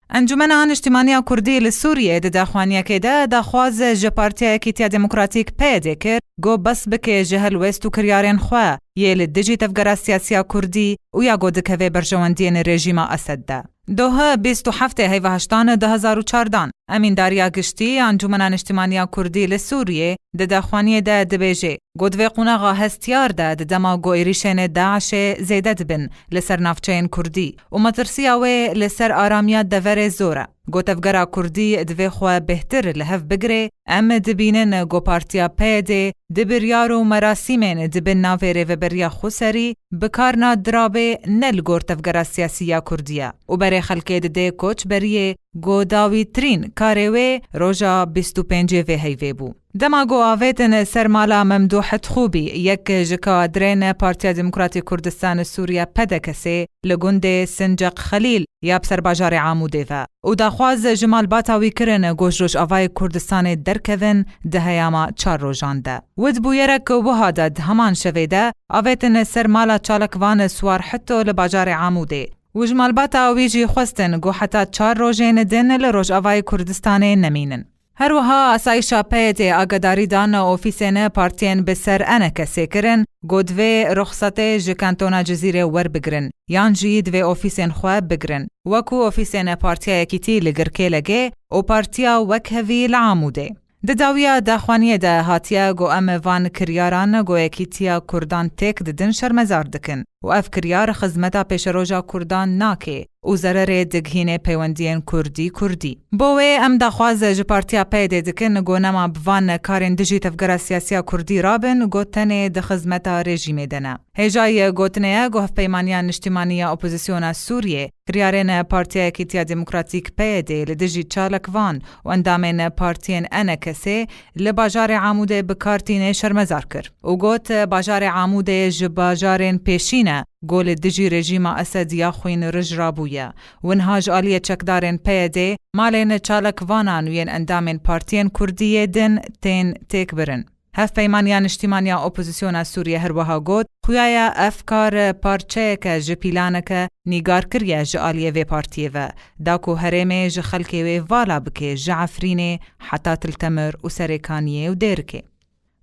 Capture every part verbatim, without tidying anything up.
Encûmena Niştîmaniya Kurdî li Sûriyê di daxuyaniyekê de daxwaz ji Partiya Yekîtiya Demokratîk P Y D kir, ku bes bike ji helwest û kiryarên xwe yê li dijî tevgera siyasiya Kurdî û ya ku dikeve berjewendiyên rejîma Esed de. Doha bîst û heftê heyva heştan du hezar û çardan, Emîndariya Giştî ya Encûmena Niştîmaniya Kurdî li Sûriyê di daxuyaniyê de dibêje, ku di vê qonaxa hestiyar de di dema ku êrîşên DAIŞê zêde dibin li ser navçeyên Kurdî û metirsiya wê li ser aramiya deverê zor e. Ku tevgera Kurdî divê xwe bêhtir li hev bigire, em dibînin ku Partiya P Y D di biryar û merasîmên di bin navê Rêveberiya Xweserî bi kar na dirabê ne li gor tevgera siyasî ya Kurdî ye û berê xelkê dide koçberiyê ku dawîtirîn karê wê roja bîst û pêncê vê heyvê bû. Dema ku avêtin ser mala Memdûh Tixûbî, yek ji kadirên Partiya Demokratîk Kurdistan Sûriye P D K S'ê li gundê Sinceq Xelîl ya bi ser bajarê Amûdê ve û daxwaz ji malbata wî kirin ku ji Rojavayê Kurdistanê derkevin di heyama çar rojan de. Wid bûyerek wiha de di heman şevê de avêtin ser mala çalakvan Swar Hito li bajarê Amûdê û ji malbata wî jî xwestin ku heta çar rojên din li Rojavayê Kurdistanê nemînin. Her wiha asayîşa P Y D'ê agadarî dan ofîsên partiyên bi ser E N K S'ê kirin, ku divê ruxsatê ji kantona Cizîrê werbigrin, yan jî divê ofîsên xwe bigrin, wekû ofîsên Partiya Yekîtî li Girkêlegê û Partiya Wekhevî li Amûdê. Di dawiya daxuyaniyê de hatiye ku em van kiryaran ku yekîtiya Kurdan têk didin şermezar dikin û ev kiryar xizmeta pêşeroja Kurdan nake û zererê digihîne peywendiyên Kurdî-Kurdî. Bo wê em daxwaz ji Partiya P Y D'ê dikin ku nema bi van karên dijî tevgera siyasiya Kurdî rabin ku tenê di xizmeta rejîmê de ne. Hêjayî gotinê ye ku Hevpeymaniya Niştîmanî ya Opozisyona Sûriyê, kiryarên Partiya Yekîtiya Demokratîk P Y D li dijî çalakvan û endamên partiyên E N K S'ê li bajarê Amûdê bi kar tînê şermezar kir û got, bajarê Amûdê ji bajarên pêşîn e ku li dijî rejîma Esed ya xwînrij rabûye. Winha ji aliyê çekdarên P Y D'ê malên çalakvanan û yên endamên partiyên Kurdî yê din tên têkbirin. Hevpeymaniya Niştîmaniya Opozisyona Sûriyê her wiha got, xuya ye ev kar parçeyeke ji pîlaneke nîgarkirî ye ji aliyê vê partiyê ve, da ku herêmê ji xelkê wê vala bike ji Efrînê heta Til Temir û Serêkaniyê û Dêrikê.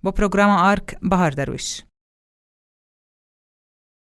Bo programa Ark, Bahar Derwîş.